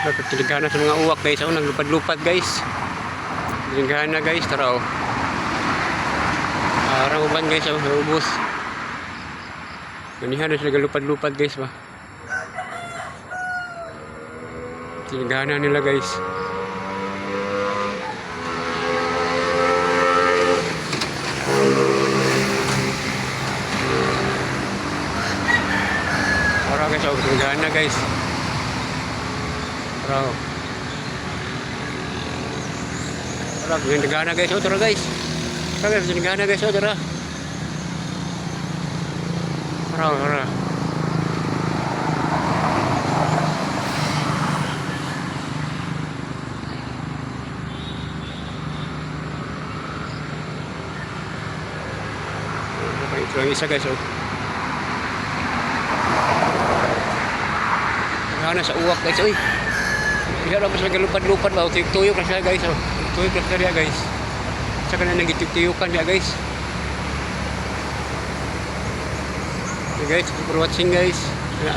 Tinigana sa mga uwak, guys. Ako naglupad-lupad, guys. Tinigana, guys. Tara oh. Arang uban, guys. Oh, ubos. Ganihan na sila galupad-lupad, guys ba. Tinigana nila, guys. Tara guys, oh, tinigana, guys. Tara oh. Tara, tinigana, guys. Oh, tara guys. Tara guys, tinigana, guys. Oh, tara. Tara, oh, tara. Okay, ito lang isa, guys, oh. Nagana sa uwak, guys, oy. Diha lang sila galupad-lupad ba, tuyok-tuyok na sila, guys, oh. Tuyok na sila diha, guys. Sa kanang nagituyok-tuyukan diha, guys. Okay, guys, thank you for watching, guys.